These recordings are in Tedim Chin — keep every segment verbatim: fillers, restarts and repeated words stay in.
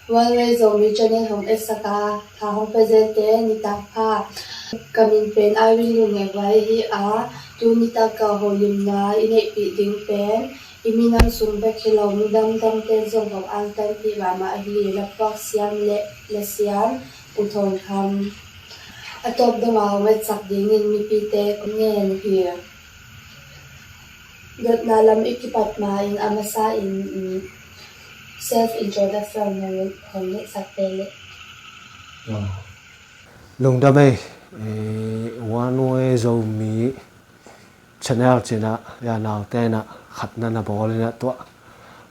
One Way Zomi Channel hong etsak a tha hong pia zente nitak pha. Ka min pen Irene Lungngeihvai hi a, tu nitak ka holimna i neihpih ding pen i minam sung bek hi lo, midang dangte zong hong angtanpih mahmah hi. Laphuak siam le lasiam U Thawng Kham. A tawp dong a hong etsak dingin mipite kong ngen hi. Dotna lam i kipat ma-in a masa in, mm, self introduction hong, hong ngetsak te le. Lungdam ei, eh, One Way Zomi Channel cinah ya naute inah khatna na bawl inah tuah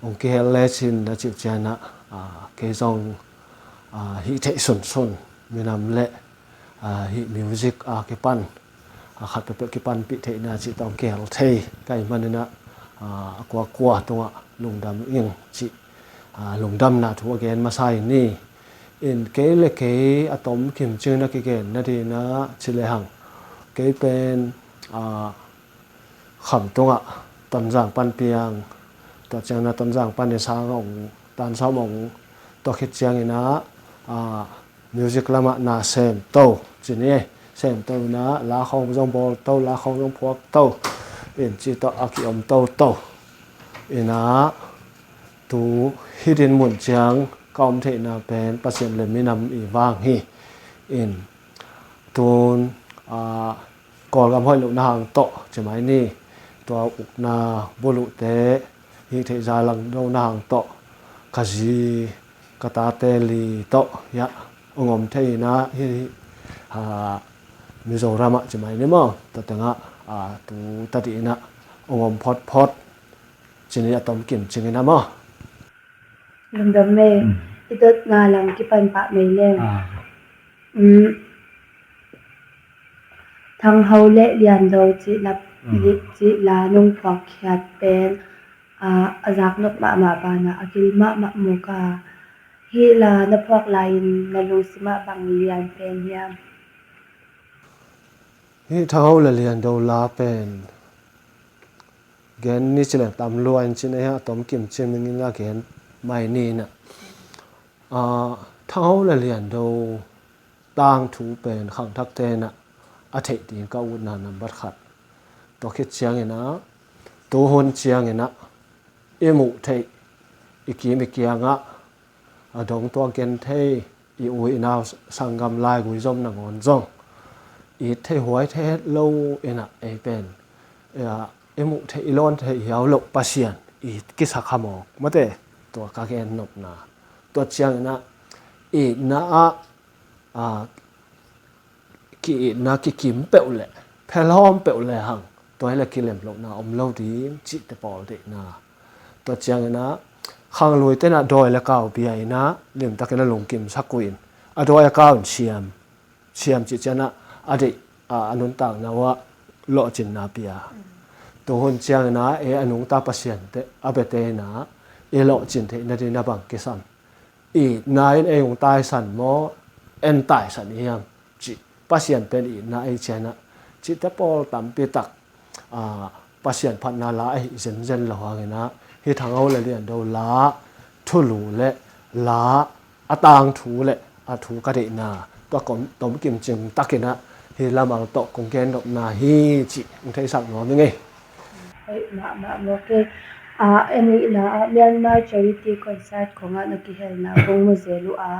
hong kihel le cin na cih cianah, ah, kei zong, ah, hih theih sunsun minam le, ah, hih music a kipan, ah, khat peuhpeuh kipanpih theihna cih tawh hong kihel thei ka hih maninah, ah, a kuakua tungah lungdam ing cih, ah, lungdamna thu a gen masa ing ni. In kei le kei a tom kimcing na kigen nadinah ci lehang kei pen, ah, Khamtung ah Tonzang pan piang, tua ciangin ah Tonzang panin sang a ong, tan sawm a ong, tua khit ciangin ah, ah, music lamah na semto ci ni. Semto in ah la khawng zong bawlto, la khawng zong phuakto, in ci tawh a kiom toto. In ah tu hih dinmun ciang ka om theihna pen Pasian le minam i vang hi. In tun, ah, Kawlgam hoih lohna hang tawh ci mai ni. Tua ukna buluhte hih theih za langdona hang tawh ka zi ka tate li tawh hiah ong om thei inah hih, ah, Mizoramah ci mai ni maw, tua tengah, ah, tu tadih inah ong om photphot ci ni a tom kimcing inah maw. Lungdam mei. Mm. I dotna lam kipan pah mei leng. Ah. Mm. Thangho le Liando cih la, mm, cih la nong phuakkhiat pen, ah, a zaknop mahmah banah a gil mahmah mu ka. Hih la na phuak lai-in na lungsimah bang lian pen hiam? Hih Thangho le Liando la pen gen ni ci leng tam lua in ci ni, a tom kimcing in a gen mai ni inah. Ah, Thangho le Liando tangthu pen khangthakte inah a theih ding ka utna nambat khat. Tua khit ciangin ah tuhun ciangin ah i muh theih, i kim i kiangah a dong tuak gen thei i u i nau sanggam laigui zom nangawn zong i theih huai thei het lo inah ei pen, ah, i muh theih i lawn theih hiau loh Pasian i kisak hamawk mate, tua ka gen nopna. Tua ciangin ah itna ah, ah, ki-itna kikim peuh le phelhawm peuh le hang tua hi le kilem lohna om lo ding cihte pawl deihna. Tua ciangin ah khangluite inah dawi le kau bia inah limtakin a lungkimsak uh in a dawi a kau in siam, siam cih cianah a deih, a, a nuntakna uh ah lawhcinna pia. Tuhun ciangin ah e a nungta Pasiante a biate inah i lawhcin theih nading a bang kisam? Itna in ei ung taisan maw, en taisan i hiam? Cih Pasian pen itna ei cianah cihte pawl tampi tak, ah, Pasian phatna la ahi zenzen lo hangin ah hih Thangho le Liando la thulu le la a tangthu le a thu ka deihna tua kom tom kimcing takin ah hih lamal tawh kong gen nopna hi cih hong theisak nuam ing ei. Hoih mahmah mawk e. Ah, a nihna ah Myanmar Charity Concert khawngah na kihelna kong mu zel uh a,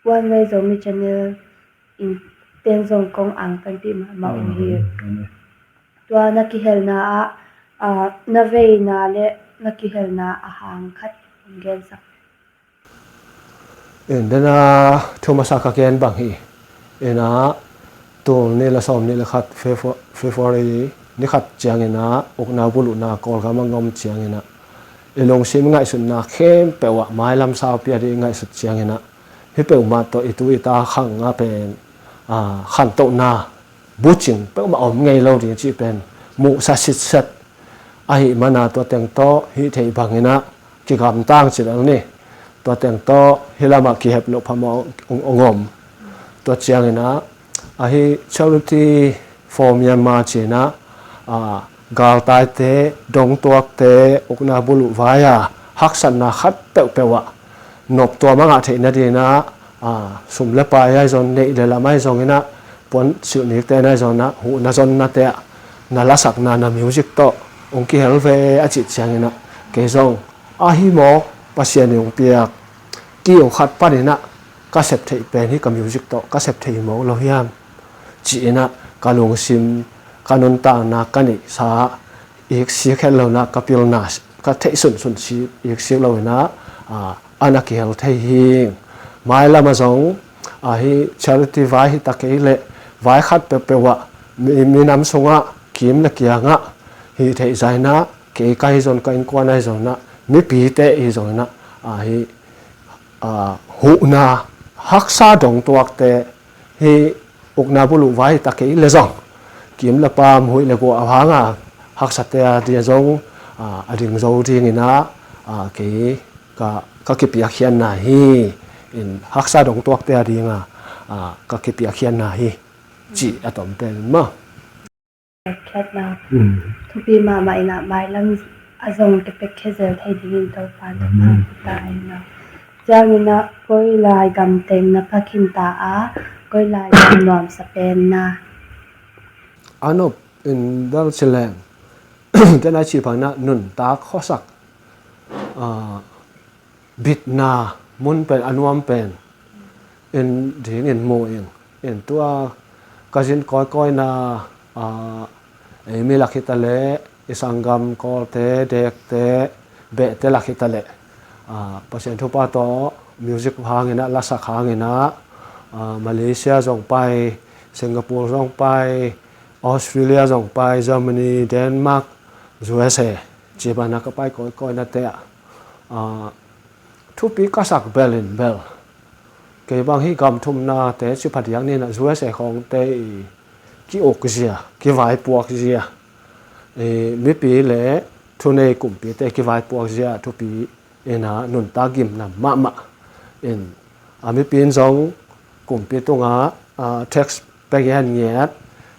One Way Zomi Channel in ten zong kong angtanpih mahmah uh hi. Tua na kihelna ah, ah, na veina le na kihelna a hang khat hong gensak. In dena thu masa ka gen bang hi. Inah tul nih le sawm nih le khat Febru-, February ni khat cianginah ukna buluhna Kawlgam a ngom cianginah i lungsim ngaihsutna khempeuh ah mailam saupi a dih i ngaihsut cianginah hih peuhmah tawh i tu i ta khang a pen, ah, khantohna bucing peuhmah om ngei lo ding cih pen muhsa sitset ahih mana tua teng tawh hih theih banginah kigamtang ci lel ni. Tua teng tawh hih lamah kihep loh phamawh ong, ong om. Tua cianginah ahi Charity for Myanmar cinah, ah, galtaite, dongtuakte ukna buluh vai-a haksatna khat peuhpeuh ah nop tuam a ngah theih nadinah, a, sum le pai ahi zong, neih le lam ahi zonginah, puan silh nikte na ahi zonginah, huhna zonnate ah na lasakna, na music tawh hong kihel ve a cih cianginah, kei zong ahi mawk, Pasian in hong piak kiu khat paninah ka sep theih pen hi, ka music tawh ka sep thei mawk lo hiam, ci-inah ka lungsim, ka nuntakna, ka neihsa iksik het lonah, ka pilna, ka theih sunsun si iksik loinah, a, a na kihel thei hi. Mailamah zong, a, hi charity vai hi ta kei leh vai khat peuhpeuh ah mi, minam sungah kim le kiangah hih theih zainah, kei ka hi zong, ka innkuan ahi zonginah, mipite hi zonginah, a, hi, a, huhna, haksa dong tuakte, hi ukna buluh vai hi ta kei le zong, kim le paam, huih le guah a hanga haksate a dia zong, a, a ding zo dinginah, a, kei ka, ka kipiakkhiatna hi. In haksa dong tuakte a dinga, a, ka kipiakkhiatna hi, cih a tom pen maw. Khatna. Mm. Thupi mahmah inah mailam a zong kipekkhia zel thei dingin Topa na, mm, ta inah. Cianginah koi lai gam teng na pha khin ta a, koi lai gam nuamsa pen na? A nop in bel ci leng, tena ci panginah nuntak khuasak, a, bitna mun pen, a nuam pen in dingin mu ing. In tua ka zin kawikawina, a, ei mi lak hi ta leh, i sanggam Kawlte, Dekte, Behte lak hi ta leh, a, Pasian thupha tawh music hanginah, lasak hanginah, a, Malaysia zong pai, Singapore zong pai, Australia zong pai, Germany, Denmark, U S A, ci banah ka pai kawikawinate ah, a, thupi ka sak bel in bel, kei bang hi gam thumnate ci phadiak ninah U S A khawngte i ki-ukzia, kivaipuakzia, i mipi le thunei kumpite kivaipuakzia thupi inah nuntak gimnam mahmah. In, a, mipi in zong kumpi tungah, a, tax pia ngiatngiat,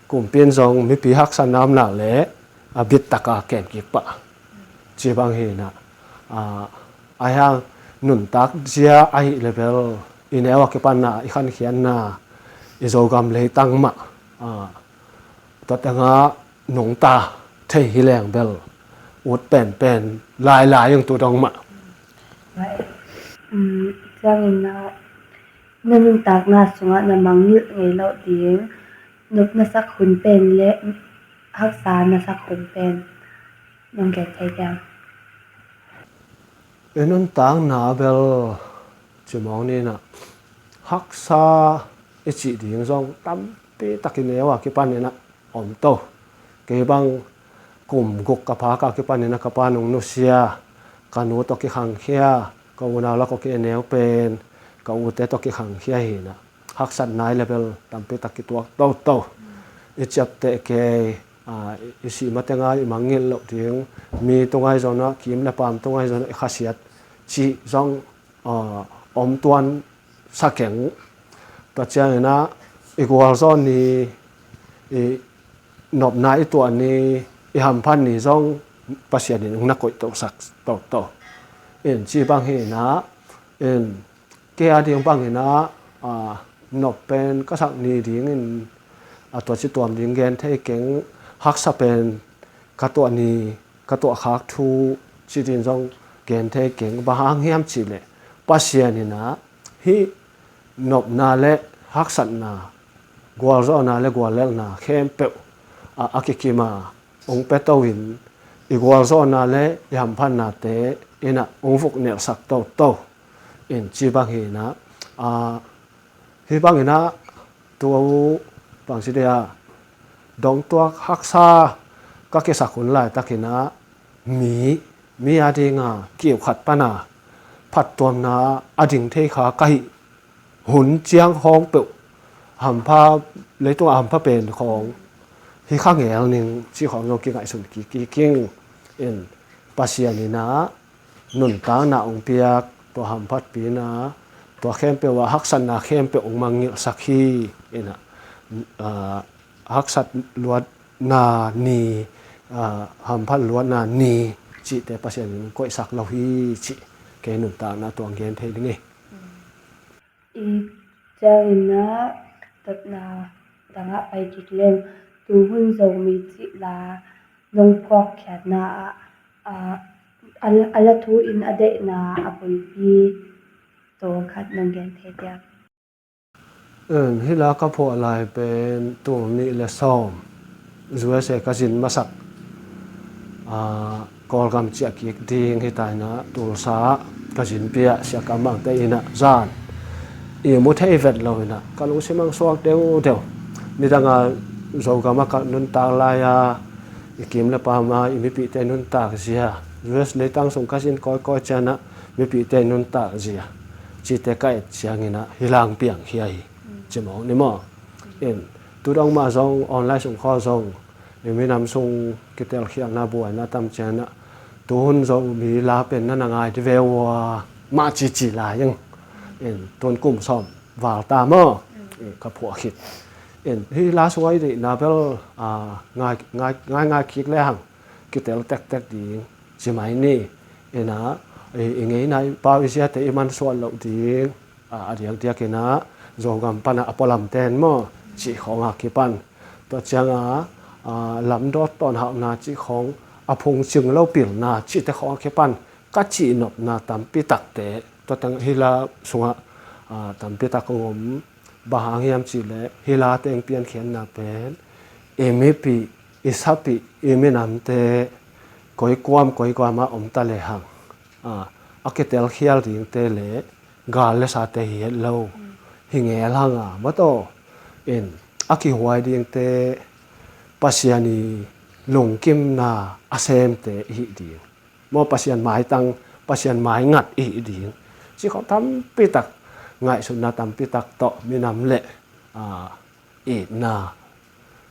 kumpi in zong mipi haksatna om leh, a, bittaka kem kik pah, ci bang hinah, a, ahi hang nuntak zia ahih leh bel i neu a kipanna, i khankhiatna, i Zogam leitang mah, a, tua tengah nungta thei hi leng bel ut penpen lailai ing tu dong mah. Right. Um, cianginah na nuntakna sungah na mangngilh ngei loh ding nop na sak hun pen le haksa na sak hun pen nong gen thei diam? I nuntakna bel cimawng ninah haksa i cih ding zong tampi tak i neu a kipaninah om to. Kei bang kum guk ka phak a kipaninah ka pa nong nusia, ka nu tawh kikhangkhia, ka unau lak a ki-en neu pen, ka ute tawh kikhangkhia hinah haksatna i level tampi tak kituak toto. I ciapteh kei, a, i sih mateng a i mangngilh loh ding, mi tung ahi zonah, kim le paam tung ahi zonah i khasiat cih zong, a, om tuan sa keng. Tua cianginah i gualzawh ni, i nopna i tuah ni, i hamphat ni zong Pasian in hong na koih tosak toto. In ci bang hinah, in kei a ding banginah, a, nop pen ka sak ni dingin, a, tua ci tuam ding gen thei keng, haksa pen ka tuah ni, ka tuah khak thu ci ding zong gen thei keng. Bang hang hiam cih leh Pasian inah hih nopna le haksatna, gualzawhna le guallelhna khempeuh, a, a kikima hong pia to in, i gualzawhna le i hamphatnate inah hong vuknelhsak toto. In ci bang hinah, a, hih banginah tu bang ci dia, dongtuak haksa ka kisak hun laitakinah mi, mi a dinga kiu khat pana phattuamna a ding thei kha ka hih hun ciang khawng peuh, hampha, leitungah hampha pen khawng hi kha ngel ning cih khawng zong kingaihsun kik kik ing. In Pasian inah nuntakna hong piak, tua hamphatpina, tua khempeuh ah haksatna khempeuh hong mangngilhsak hi. Inah, a, haksat luatna ni, a, hamphat luatna ni cihte Pasian in hong koihsak lo hi cih Kei nuntakna tuang gen thei ding hi. I ciangin ah dotna dangah pai kik leng, tuhun Zomi cih la nong phuakkhiatna ah, a, a, a la thu in a deihna a bulpi tawng khat nong gen thei diam? Hih la ka phuah lai pen tul nih le sawm U S A ka zin masak, a, Kawlgam ciah kik ding hi ta in ah, Tulsa ka zin piah Sia Kam Mang te in ah zan i mu thei vet lo in ah, ka lungsim ang suak deuhdeuh. Nidang a Zogam ah ka nuntak lai a, i kim le pam a i mipihte nuntak zia, U S leitang sung ka zin kawikawi ciang ah mipihte nuntak zia, cihte ka et ciangin ah hih la ang piangkhia hi, ci mawk ni maw. In, tu dong mah zong online sung khaw zong i minam sung kitelkhialhna buaina tam ciang ah, tuhun Zomi la pen na na ngai di ve ua, mah cici lai ing. In, tun kum sawm val ta maw. In, ka phuah khit. In, hih la sung a i deihna bel, a, ngai, ngai, ngai, ngai kik le hang kitel tektek ding ci mai ni. In ah, i, i ngeina i pau i ziate i mansuah loh ding, a, a diakdiak in ah Zogam pan ah a pualam ten maw, cih khawng a kipan, tua ciang a, a, lamdawt tawnhauhna cih khawng, a phungcing lo pilna cihte khawng a kipan ka cihnopna tampi takte tua teng hih la sungah, a, tampi tak kong om. Bang hang hiam cih leh hih la teng piankhiatna pen i mipih, i sapih, i minamte koikuam koikuam ah om ta le hang, a, a kitelkhial dingte le gal le sate hi het lo, hi ngel hang a, maw taw. In, a kihuai dingte Pasian i lungkimna a semte i hih ding maw, Pasian maitang, Pasian maingat i hih ding cih khawng tampi tak, ngaihsutna tampi tak tawh minam le, a, itna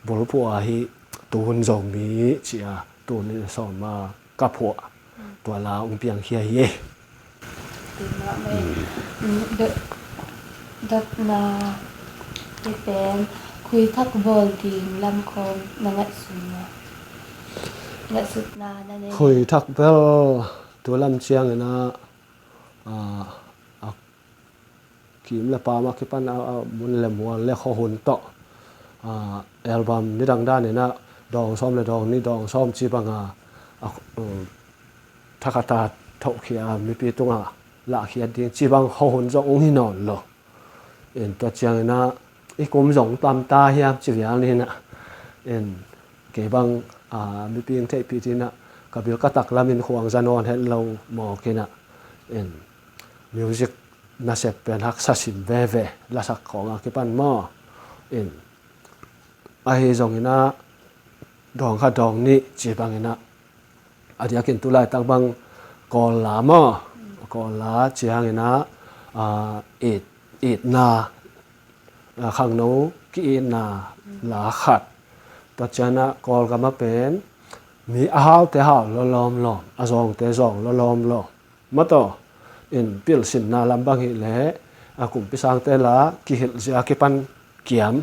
bulphuh a hih tuhun Zomi ci a, tul nih le sawm a ka phuah tua la ong piangkhia hi. Tua mah mai. Mm, dot, dotna hi pen khui thak bawl ding lam khawng na ngaihsun maw? Ngaihsutna na nei? Khui thak bel tu lam ciangin ah, a, a kim le pam a kipan a, a mun le mual le khuahun tawh, a, album nidang dan in ah dawng sawm le dawng nih, dawng sawm ci bang a, a, um, thakhat a thohkhia, mipi tungah lahkhiat ding ci bang khuahun zong ong hi nawn lo. In, tua ciangin ah i kum zong tam ta hiam ci vial ni in ah, in, kei bang, a, mipi ong theihpih ding in ah ka bil ka tak lam in khuang za nawn het lo mawk in ah, in, music nasep pen haksa sim veve, lasak khawng a kipan maw. In, ahi zongin ah dawng khat dawng nih ci bangin ah, a diakin tu laitak bang Kawl la maw, Kawl la ciangin ah, a, it, itna, a, khangno ki-itna la khat. Tua ciang ah Kawlgam ah pen mi a haute hau lawlawm lawm, a zawngte zawng lawlawm lawm, maw taw. In, pilsinna lam bang hi leh, a, kumpi sangte la kihilh zia kipan kiam.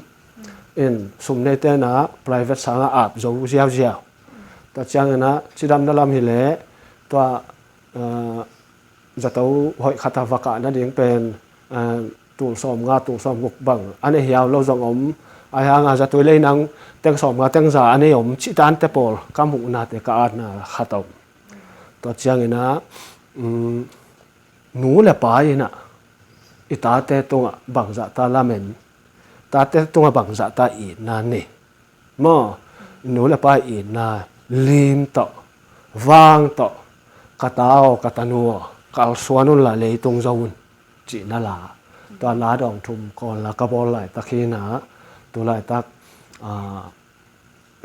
In, sum neite in ah private sang a ap zo ziauziau. Tua ciangin ah cidamna lam hi leh tua, a, zato hoih khat a va kah nading pen, a, tul sawm nga, tul sawm guk bang a nei hiau lo zong om. Ahi hang a zatui lei nang teng sawm nga, teng za a nei om cih dante pawl ka muhnate, ka atna khat om. Tua ciangin ah, um, nu le pa in ah i tate tungah bangzah ta lamen, tate tungah bangzah ta itna nei maw. Nu le pa itna lim tawh, vang tawh, ka ta aw, ka tanu aw, kalsuan un la, leitung zo un, cihna la. Tua la dawng thum Kawl la ka bawl laitak hi in ah, tu laitak, a,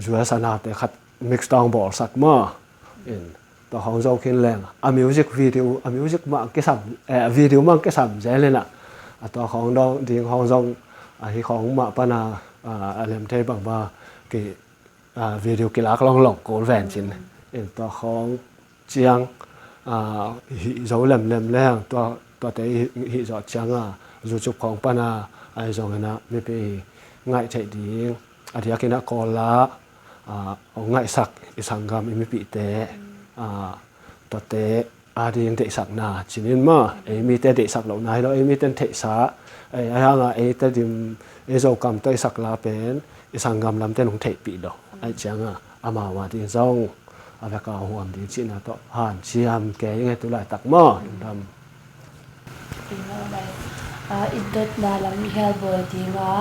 U S a naute khat mix tawng bawlsak maw. In, tua khawng zo khin leng a music video, a music mah kisam, eh, a video mah kisam zel in ah, a tua khawng dawng ding khawng zong, a, hih khawng mah pan a, a, a lem thei bang mah ki, a, video kilak lawnglawng kul ven cin. In, tua khawng ciang, a, hih zo lemlem leng tua, tuate hih, hih zawh ciang a YouTube khawng pan a, ahi zongin ah mipi ngaih theih ding, a diakin ah Kawl la, a, hong ngaihsak i sanggam, i mipihte, a, tuate ading deihsakna cinin maw, ei mite deihsak lohna hi lo, ei mite theihsa, ei, ei hanga ei Tedim, ei Zokam tawh i sak la pen i sanggam lamte nung theihpih lo. Aih cianga amau ading zong a veka huam ding cihna tawh hanciam kei nge tu laitak maw. Lungdam. Ina mai. A, i dotna lam i hel bawl dinga,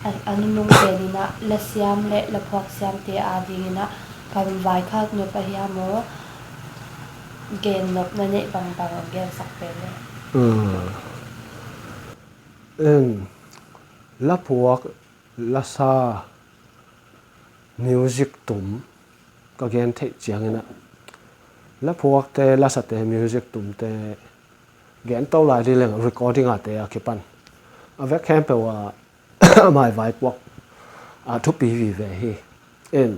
a, a nunung peninah la siam le la phuak siamte adinginah kam vaikhak nop ahi a maw? Gen nop na neih bangbang a gensak pen le. Mm. In, la phuak, la sa, music tum ka gen theih cianginah, la phuakte, la sate, music tumte gen to lai ding leng recording ate a kipan a vek khempeuh a mai vaipuak a thupi vive hi. In,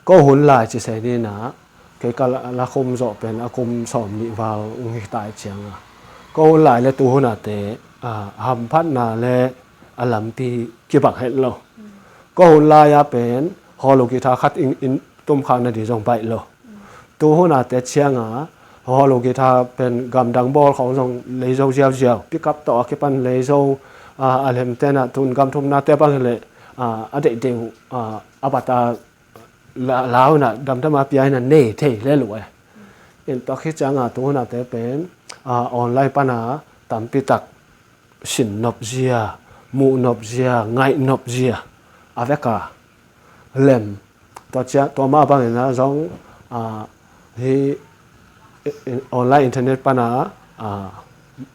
ko hun lai ci se nina, kei ka la, la khum zawh pen a kum sawm nih val ung hi tai cianga, ko hun lai le tu hunate a hamphatna le a lampi kibang het lo. Ko hun lai-a pen holo guitar khat in, in tumkhak nading zong baih lo. Tu hunate cianga holo guitar pen gamdang bawl khawng zong leizo ziauziau, pickup tawh a kipan leizo, a, a lemtena tun gamthumnate bang hileh, a, a deihdeih uh, a, a bata la, launa damdama piaina nei thei le luai. In tua khi cianga tu hunate pen, a, online pana tampitak sin nopzia, muh nopzia, ngaih nopzia a veka lem. Tua cia, tua mah bangina zong, a, hi, i, i, online internet pana, a,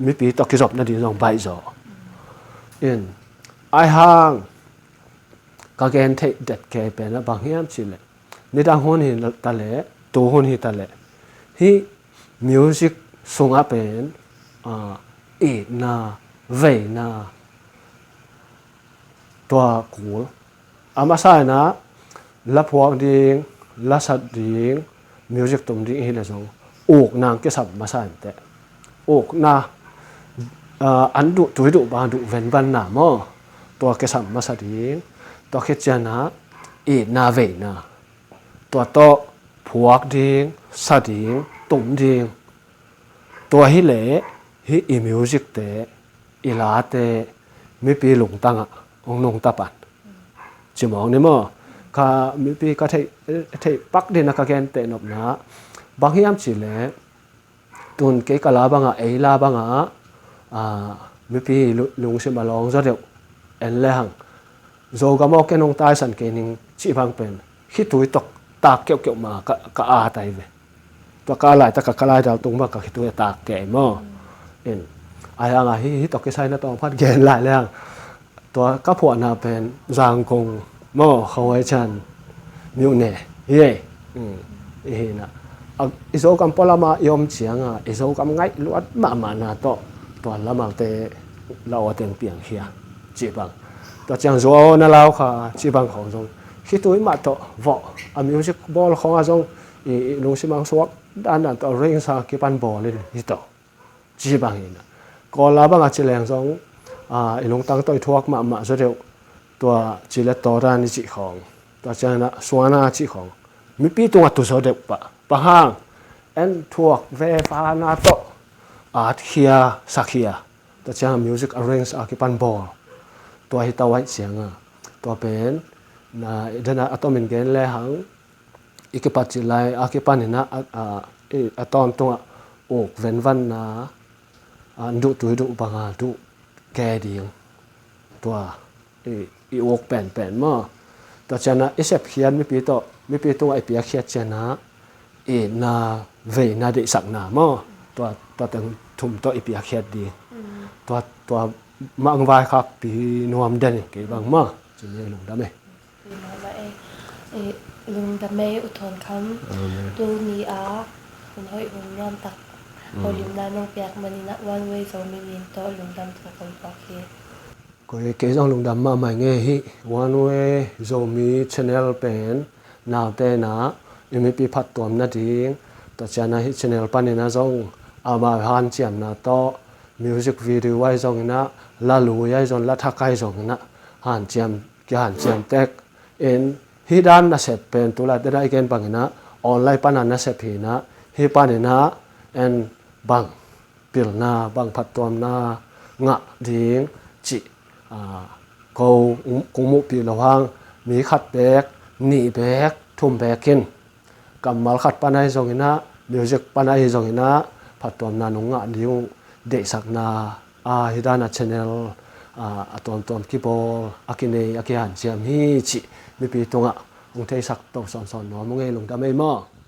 mipi tawh kizopna ding zong baihzaw. In, ai hang ka gen theih det kei pena bang hiam cihleh, nidang hun hi taleh, tu hun hi taleh, hi music sungah pen, a, itna, veina, tua kul. A masa inah la phuak ding, la sat ding, music tum ding hi le zong ukna kisam masa inteh. Ukna, a, an duh tui duh bang duh venvanna maw, tua kisam masa ding. Tua khit cianah itna veina, tua tawh phuak ding, sa ding, tum ding. Tua hileh hi i music te, i late mipi lungtangah hong nungta pan. Cimawng ni maw? Ka mipi ka theih, theih pak dina ka genteh nopna bang hiam cihleh, tun kei ka la bangah, ei la bangah, a, mipi lu-, lungsim a lawng zaw deuh en lehang, Zogam aw ken hong taisan kei ning cih bang pen khitui tawh tak keuhkeuh ma ka, ka at ahi ve. Tua ka laitaka ka laidal tung bang ka khitui a tak kei maw? In, ai hanga hi, hi tawh kisai na tawng phat gen lai lehang, tua ka phuahna pen Zangkong maw, Khawai Chan myone hi ei. Mm. I hina, a, i Zogam pualama i om cianga i Zogam ngaih luat mahmahna tawh tua lamalte la awteng piangkhia cih bang. Tua ciang Zuau na lau kha cih bang khawng zong khitui mah tawh vawh, a music bawl khawngah zong i, i lungsim ang suak dandan tawh range a kipan bawlin hi tawh. Ci bangin a, Kawl la bangah ci leng zong, a, i lungtang tawh i thuak mahmah zaw deuh, tua ci le tawdan i cih khawng, tua cianah suana cih khawng mipi tungah tu zaw deuh pah. Bang hang, en thuak ve fana tawh atkhia, sakhia, tua ciangah music arrange a kipan bawl, tua hi tawh aih cianga, tua pen, na, dena a tomin gen lehang, i kipat cih lai a kipaninah, a, a, i, a tawntungah uk venvanna, a, duh tui duh banga duh ke ding. Tua, i, i uk penpen maw? Tua cianah i sepkhiat mipi tawh, mipi tungah i piakkhiat cianah, i na veina deihsakna maw? Tua, tua teng thum tawh i piakkhiat ding. Mm. Tua, tua mah ang vaikhakpi nuam den hi kei bang maw? Cun hei lungdam ei. Lungdam ei, eh, eh, lungdam ei U Thawn Kham. Amen. Tuni a hun hoih hun nuamtak, mm, holimna nong piak maninah One Way Zomi min tawh lungdam thu kong puak hi. Koi, kei zong lungdam mahmah nge hi. One Way Zomi channel pen nautenah i mipi phattuam nading, tua cianah hih channel paninah zong amau hanciamna tawh music video ahi zonginah, la lui ahi zong, la thak ahi zonginah hanciam, kihanciam tek in, hih dan nasep pen tulai tena i gen banginah online pana nasep hinah, hih paninah en bang pilna, bang phattuamna ngah ding cih, aa, ko kong muhpih loh hang mi khat beek, nih beek, thum beek in kammal khat pan ahi zongin ah, music pan ahi zongin ah phattuamna nong ngah ding uh deihsakna, aa, hih dan a channel, aa, a tuamtuam kibawl, a kinei, a kihanciam hi cih mipi tungah hong theisak to sawnsawn nuam ung ei, lungdam ei maw.